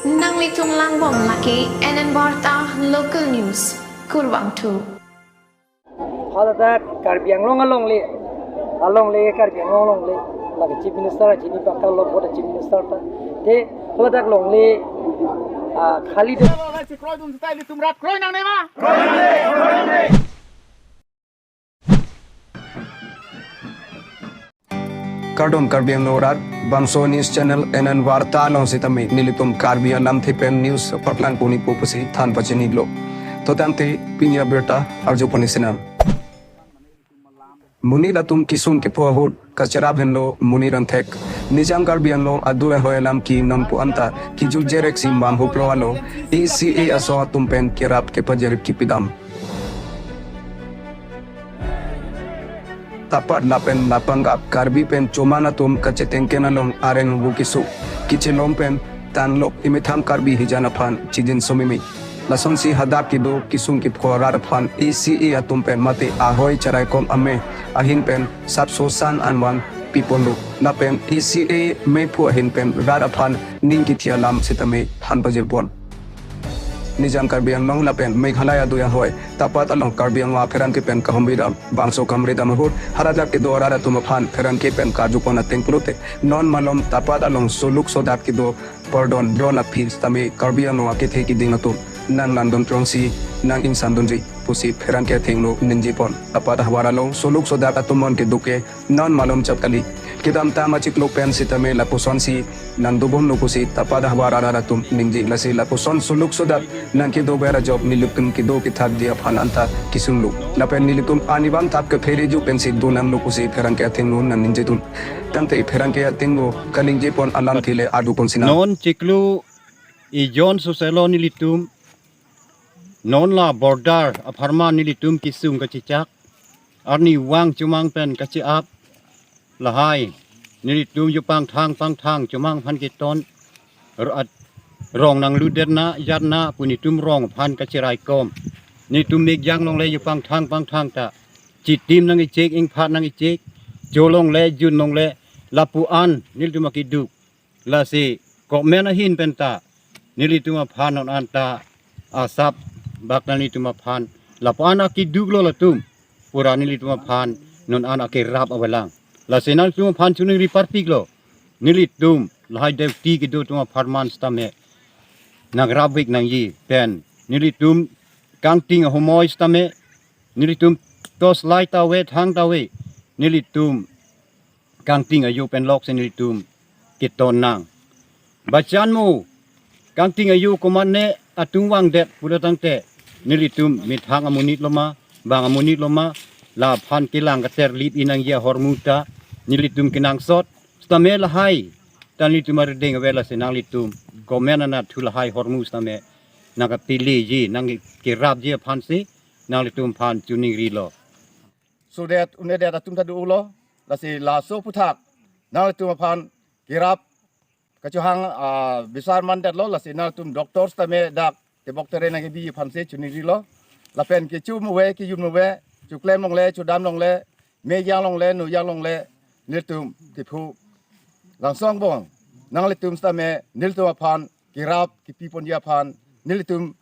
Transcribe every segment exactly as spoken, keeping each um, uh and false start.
Nanglitum langbom lake N N Warta Local News, Kurvangthu. Haladak Karbi Anglong alongle, alongle Karbi Anglong alongle, lake Chief Minister ajini pakal lo boda Chief Minister ta. Te haladak longle, ah, khali de. Kroidun style tum rat kroi nangne ma. Kardom Karbi Anglong arat, bangso news channel N N Warta along sitame nelitum Karbi alamthe pen news paklang puni pusi than pachinilo. To tangte pini abirta arju puni sinam. Monit atum kisung kepho ahut kacherap henlo monit angthek. Nijang Karbi Anglong adui ahoi alam ke nonpu anta kijut jerek si manhup lo alo, E C A aso atum pen kerap kepajerip kepidam. Tapat lapen lapangap Karbi pen choman atum kachetengken along areng ru keso, kechelom pen tanlok emethang Karbi hijan aphan chijin somimi. Lasonsi hadak kedo kisung kepho arat aphan E C A atum pen mate ahoi cheraikom ame ahin pen sapso san anvan piponlo. Lapen E C A mephu ahin pen rat aphan ning kethi alam sitame than pajirpon. Nijang Karbi Anglong lapen Meghalaya adui ahoi tapat along Karbi Anglong apherangke pen kahumri dam, bangso kahumri dam ahut haladak kedo arat atum aphan pherangke pen karjupon ateng pulote non malom tapat along soluk sodak kedo pardon dron aphi sitame Karbi Anglong akethe kiding atum nang langdun prongsi nang ingsan dunji pusi pherangke athengno ningjepon. Tapat havar along soluk sodak atum mon kedo ke non malom chot kali. Kedamtang achiklo pen sitame lapusonsi nang dobomlo pusi tapat havar arat atum ningje, lasi lapuson soluk sodak nang kedo ber ajok nelitum kedo kethakji aphan anta kisunglo. Lapen nelitum anibang thap kephere ju pensi donanglo pusi pherangke athengno nang ningjedun. Tangte pherangke athengno kaningjepon alamthe le arjupon sinam. Non chiklo ijon soselo nelitum non la border apharman nelitum kisung kachechak, arnivang chomang pen kache-ap, lahai nelitum jupangthang pangthang chomang aphan keton, ro-, at-, rong nangludet na jat na pu nelitum rong aphan kacheraikom. Nelitum mekjang longle jupangthang pangthang ta chitim nang-ichek, ingphat nang-ichek, cholongle junlongle lapu-an nelitum akeduk. Lasi komen ahin penta nelitum aphan non anta asap bak nelitum aphan lapu-an akeduklo latum, pura nelitum aphan non an akerap avelang. Lasi nangtum aphan chuningri parpiklo, nelitum lahai duty kedo atum apharman sitame nangrapvek nangji pen nelitum kangting ahumoi sitame nelitum torch light ta ave, thang ta ave, nelitum kangting ajo pen lok si nelitum keton nang. Bachan mo kangting ajo komatne atum vangdet pulo tangte nelitum methang amonit loma, bang amonit loma, laphan kelang katerlip inangji ahormu ta nelitum kenangsot sitame lahai ta nelitum arideng ave, lasi nanglitum komen anat thu lahai hormu sitame nangkapeleji, nangkerapji aphansi nanglitum aphan chuningrilo. Sodet unedet atum ta dolo, lasi laso aphuthak nanglitum aphan kerap kachohang, ah, bisar mandetlo, lasi nangtum doctor sitame dak tebok tere nangkebi aphansi chuningrilo. Lapen kechum ave, kejun ave, choklem longle, chodam longle, mejang longle, nujang longle, nelitum kephu langsong bong nanglitum sitame nelitum aphan kerap kepiponji aphan, nelitum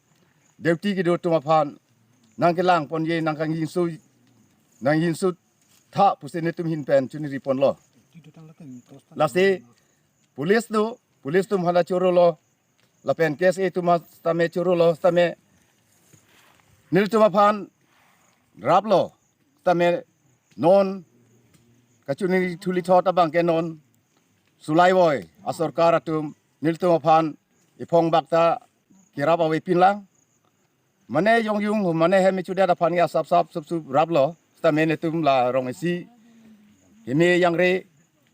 duty kedo atum aphan nangkelangponji, nangkangjinso, nangjinsotha pusi nelitum ahin pen chuningriponlo. Lasi police do, police atum aphan ta chorolo, lapen K S A atum aphan sitame chorolo, sitame nelitum aphan raplo, sitame non kachiningri thuli thot abang ke non sulai voi asorkar atum nelitum aphan ephong bak ta kerap avepinlang. Mane jongjung, mane hem ichudet aphan ke asap sap sup sup raplo, sitame nelitum la rong isi heme jangre,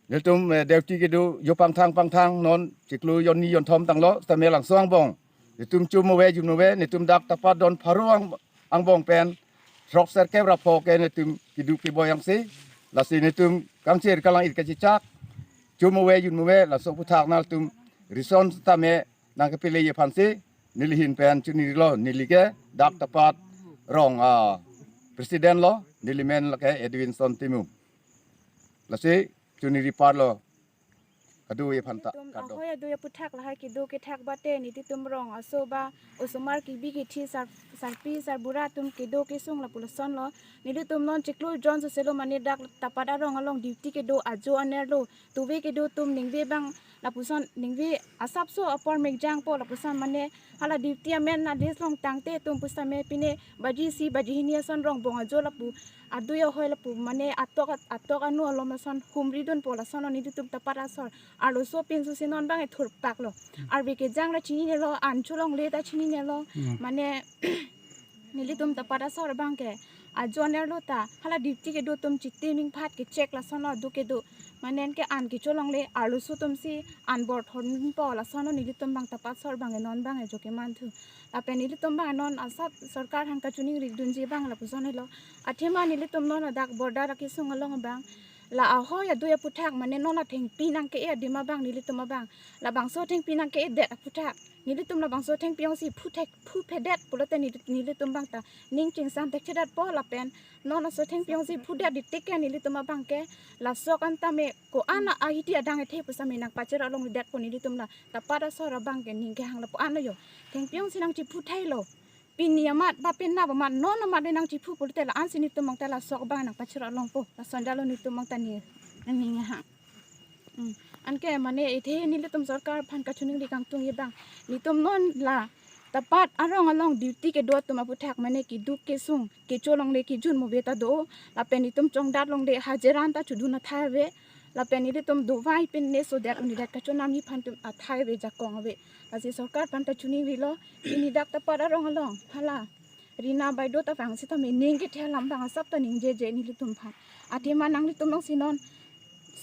nelitum, eh, duty kedo jo pangthang pangthang non chiklo jon ni jon thom tanglo, sitame langsong angbong nelitum chum ave jun ave, nelitum dak tapat don pharo ang, angbong pen throk serkep ra pho ke nelitum kedo keboi angse, lasi nelitum kangchir kalang-it kachechak, chum ave jun ave, laso aphuthak nangtum rison sitame nangkepeleji aphansi neli ahin pen chuningrilo, neli ke dak tapat rong, ah, president lo, neli men lake Edwinson Timung. Lasi chuningri parlo. Adu ye phanta, nelitum kado. Ahoi adu aputhak lahai kedo kethak bate nelitum rong aso ba osomar kebi kethi sar-, sarpi sarbura atum kedo kesung lapu lasonlo. Nelitum non chiklo jon soselo mane dak tapat arong along duty kedo ajo anerlo. Tuve kedo atum ningve abang lapuson ningve asapso apor mekjangpo lapuson mane hala duty amen na des long tangte atum pusitame pine baji isi baji hini ason rong bong ajo lapu adu ahoi lapu mane atok atok anu alom ason humridunpo lason nelitum tapat asor arloso pinso si non abang ethurpaklo. Arve kejang ra chininelo, an cholongle ta chininelo. Hmm. Mane nelitum tapat asor abang ke ajo anerlo ta hala duty kedo atum chiti mingphat kechek lasonlo adu kedo. Mane ke an kecholongle arloso atum si an bor thornpo lasonlo nelitum abang tapat asor abang non abang ajo kemanthu. Lapen nelitum abang non asap sorkar aphan kachiningri dunji abang lapuson helo. Athema nelitum non adak border akesung along abang la ahoi adu aputhak mane non athengpi nangke-e adim abang nelitum abang labangso athengpi nangke-edet aputhak nelitum labangso athengpi ongsi phuthek phuphedet pulote neli-, nelitum abang ta ning chingsam thekthedetpo lapen non aso athengpi ongsi phudet di tike nelitum abang ke la sok an tame ko-an ahiti adang ethe pusitame nangpacherot longledetpo nelitum la tapat asor abang ke ning kehang lapu-an lo yo. Thengpi ongsi nangchiphu thailo. Pini amat ba penap amat non amat le nangchiphu pulote la ansi nelitum abang ta la sok abang nangpacherot longpo. Lason jalo nelitum abang ta ni nangning ha. Hmm. Anke mane ethe nelitum sorkar aphan kachiningri kangtung ye abang. Nelitum non la tapat arong along duty kedo atum aputhak mane keduk kesung kecholongle kejun move ta do. Lapen nelitum chongdat longle hajira ta chodun athai ave. Lapen nelitum dovai pine sodet unidat kachonamji aphan atum athai ave jakong ave. Lasi sorkar aphan ta chiningrilo pini dak tapat arong along hala Rina Baideo ta vang sitame ning kethe alam abang asap ta ningjeje nelitum aphan. Athema nanglitum ongsi non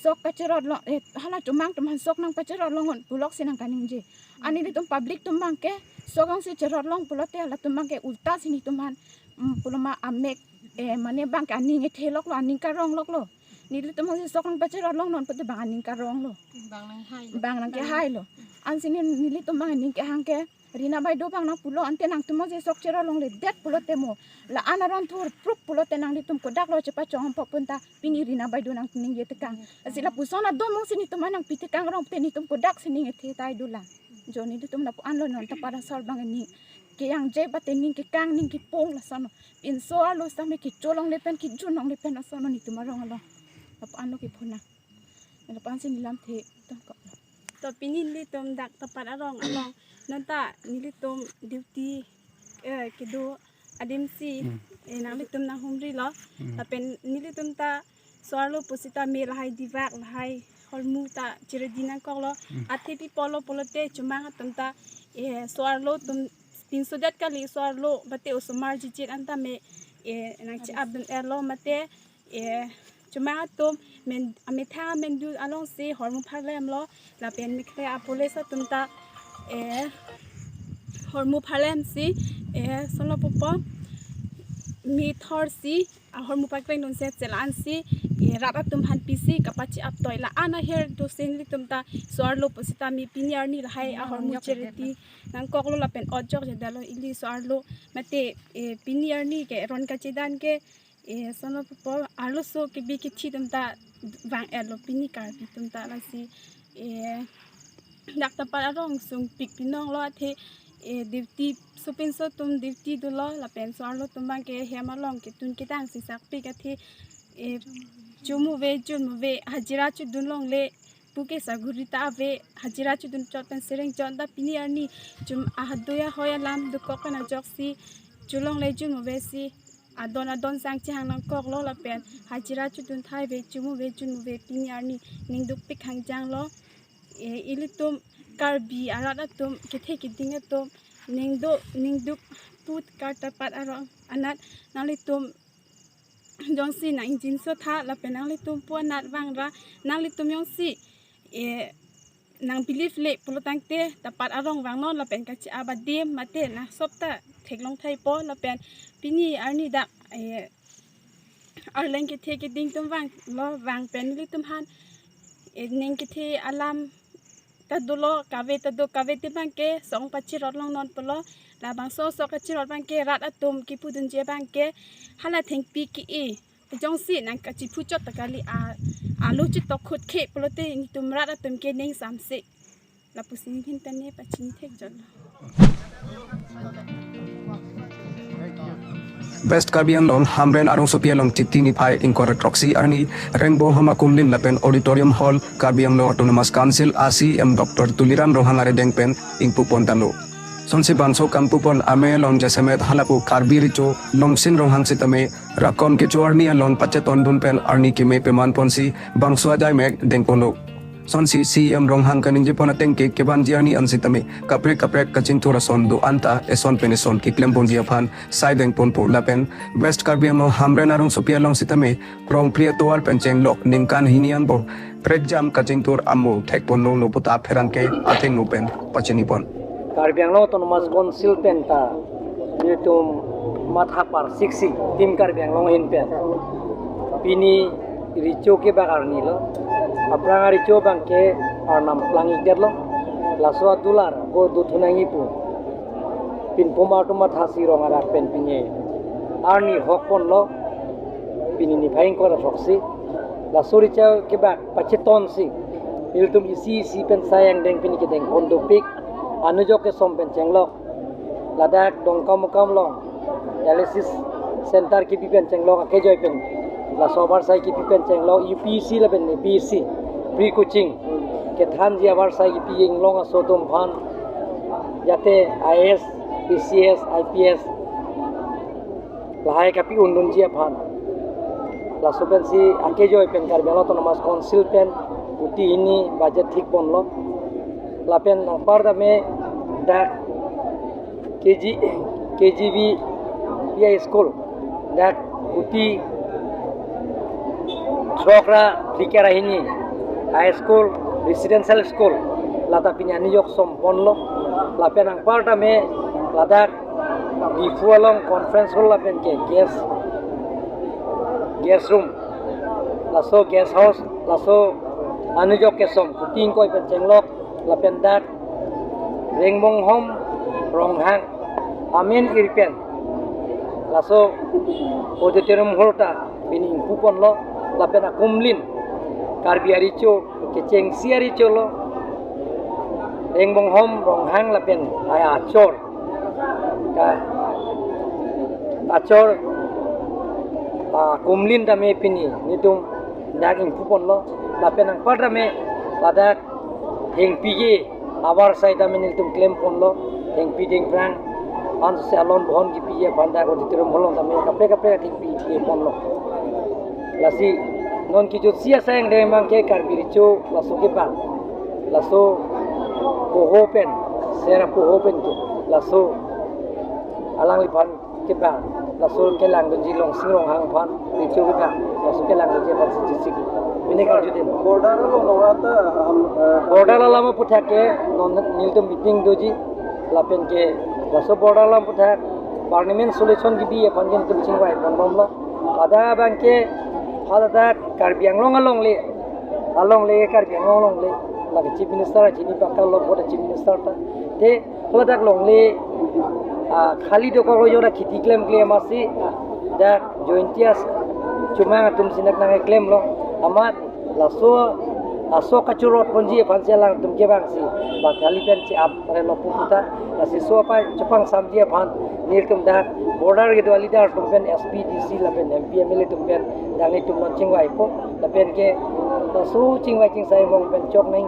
sok kacherot long, eh, hala chomang atum aphan sok nangpacherot long un puloksi nangkaningje. Ani nelitum public atum abang ke sok ongsi cherot long pulote halatum abang ke ulta si nelitum aphan, mm, puloma amek, eh, mane abang ke aning ethe loklo, aning karong loklo. Nelitum ongsi sok nangpacherot long non pulote abang aning karonglo. Bang nanghailo. Bang nangkehailo. Ansi ne nelitum abang aning kehang ke Rina Baideo abang nangpulo ante nangtum ongsi sok cherot longledet pulote mo la an aron thurprup pulote nanglitum kodak lo chepachong ampok punta pini Rina Baideo nangning ye tekang. Lasi lapuson adomong si nelitum aphan nangpi tekang rong pute nelitum kodak si ning ethe tai dolang. Jo nelitum lapu-an lo non tapat asor abang ning keyangje bate ning kekang ning kepung lason. Pinso arlo sitame kecholongle pen kejun longle pen ason nelitum arong along. Lapu-an lo kephuna. Lapu-an si nelamthe tongkok. To pini nelitum dak tapat arong along non ta nelitum duty, eh, kedo adim si, hmm, eh, nanglitum nanghumrilo. Hmm. Lapen nelitum ta so-arlo pusitame lahai divak lahai hormu ta chiredi nangkoklo. Hmm. Athe pi apotlo pulote chomang atum ta, eh, so-arlo atum pinsodet kali so-arlo bate osomar jijit an tame, eh, nangche-ap dun-etlo mate, eh, chomang atum men amethang amendu alongsi hormu pharlemlo lapen mekhle apolice atum ta, eh, hormu pharlemsi, eh, sono pupo methor si ahormu pakleng dunsi chelan si, eh, rat atum aphan pisi kapache-ap toi la-an aher dosi nelitum ta so-arlo pusitame pini arni lahai ahormu chiredi nangkoklo lapen ojok jedalo ili so-arlo mate, eh, pini arni ke ron kachedan ke, eh, sono pupo arloso kebi kethi atum ta vang-etlo pini Karbi atum ta lasi, eh, dak tapat arong sungpik pinonglo athe, eh, duty sopinso atum duty dolo lapen so-arlo atum abang ke hem along ketun ketang si sakpik athe, eh, chomu ave jun ave hajira chodun longle pu ke saguri ta ave hajira chodun chot pen sereng chot ta pini arni chom ahadoi ahoi alam dokok pen ajoksi cholongle jun ave si adon adon sang chehang nangkoklo lapen hajira chodun thai ave chomu ave jun ave pini arni ning dukpik hangjanglo. Eh, ilitum Karbi arat atum kethe keding atum ning do ning duk put kar tapat arong anat nanglitum jongsi nang ingjinso tha lapen nanglitum pu anat vangra nanglitum jongsi, eh, nang believe le pulo tangte tapat arong vangnon lapen kache-ap adim mate nang sop ta theklong thaipo lapen pini arni dak, eh, arleng kethe keding atum vanglo vang pen nelitum aphan, eh, ning kethe alam ta dolo kave ta do kave te abang ke sok pacherot longnon pulo labangso sok kacherot abang ke rat atum kepudunji abang ke hala thengpi ke-e Jongsi nangkachiphu chot ta kali, a, alo chitokhut khe pulote netum rat atum ke ning samse. Lapusi ninghin pen ne pachini thek jolo. West Karbi Anglong Hamren arongsopi along Chiti niphai ingkoi ra throksi arni Rengbonghom Akumlin lapen Auditorium Hall, Karbi Anglong Autonomous Council a CEM Doctor Tuliram Ronghang arideng pen ingpupon tanglo. Sonsi bangso kangpupon amei along jasemet halapu Karbi Recho Longsing Ronghang sitame rakon kecho arni along pachetondun pen arni keme pemanponsi bangso ajaimek dengponlo. Sonsi CEM Ronghang kaningjepon ateng ke kevanji arni an sitame kaprek kaprek kachingthur ason do-an ta eson pen eson keklemponji aphan sai dengponpo lapen West Karbi Anglong Hamren arongsopi along sitame krongphli atovar pen chenglok ningkan hini angbong prekjam kachingthur amo thekponlonglo puta pherangke athengno pen pachinipon. Karbi Anglong Autonomous Council pen ta netum matha parsiksi Team Karbi Anglong ahin pen pini recho kebak arni lo. Aphrang arecho abangke arnam plang-ikdetlo. Laso adular ko dothu nangji pu pinpum atum mathasi rong arak pen pini arni hokponlo. Pini niphai ingkoi ra throksi. Laso recho kebak pachetonsi ilitum isi isi pen sai angdeng pini kedengpon dopik. Anujok kesom pen chenglok, ladak Dongkamukam along dialysis center kebi pen chenglok akejoi pen, laso avarsai kebi pen chenglok UPSC lapen APSC pre coaching kethanji avarsai kebi inglong aso atum aphan, jate IAS, ACS, IPS lahai kapi-undunji aphan. Laso pensi akejoi pen Karbi Anglong Autonomous Council pen kuti hini budget thikponlo. Lapen anparta me dak KG, KGVPI School, dak kuti throk ra phlikra hini High School, Residential School, lata pini anujok somponlo. Lapen anparta me ladak Diphu along conference hall lapen ke guest, guest room, laso guest house, laso anujok kesom kuti ingkoi pen chenglok, lapen dak Rengbonghom Ronghang amen ir pen laso auditorium hall ta pini ingpuponlo, lapen akumlin Karbi arecho kechengsi arecho lo. Rengbonghom Ronghang lapen aya achor ka achor, ah, akumlin tame pini netum dak ingpuponlo, lapen anparta me ladak hengpi ke avarsai tame netum klemponlo, hengpi dengprang, ansi alon bohon kepiji aphan dak auditorium hall along tame kaprek kaprek hengpi keponlo. Lasi non kejutsi asai angdeng abangke Karbi recho laso kebak, laso poho pen, sera poho pen ke, laso alangliphan kebak, laso kelangdunji Longsing Ronghang aphan recho kebak, laso kelangdunji aphan si chesik. Pini karjudun. Border along lo ata, um, eh, border alam aphuthak ke non nelitum meeting doji, lapen ke laso border alam aphuthak permanent solution kebi aphan ke netum chingvaiponbomlo. Pada abangke haladak Karbi Anglong alongle, alongle Karbi Anglong alongle, lake Chief Minister chini pakka lo boda Chief Minister ta. Te haladak longle, ah, khali dokoklo, jora kheti klemkle amatsi dak Jaintia chomang atum si nangklemlo. Amat laso aso kachorotponji aphan si alangtum kevangsi bathali pen che-ap relo pu puta, lasi laso apai chepangsamji aphan nelitum dak border kedo aleader atum pen, SP, DC lapen MP, MLA atum pen dak netum non chingvaipo, lapen ke laso chingvai chingsai mong pen chok nang.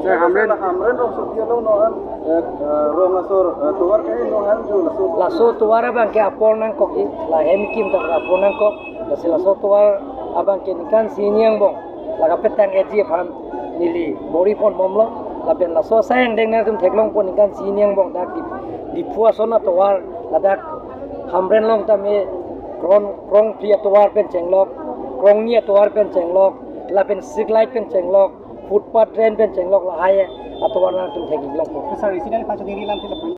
Sir, Hamren. Hamren rongsopi along non, eh, eh, rong asor, eh, tovar kahin non han ju laso. Laso tovar abangke apor nangkokji, la hem kim ta apor nangkok, lasi laso tovar abangke ningkan si hini angbong la kapetang-etji aphan neli bor-iponbomlo, lapen laso asai angdeng nangtum theklongpo, ningkan si hini angbong dak Dip-, Diphu ason atovar ladak Hamren along tame krong, krongphli atovar pen chenglok, krongni atovar pen chenglok, lapen street light pen chenglok, footpath drain pen chenglok, lahai atovar nangtum thek-iklongpo. Sir, resident aphan choningri alam ke lapen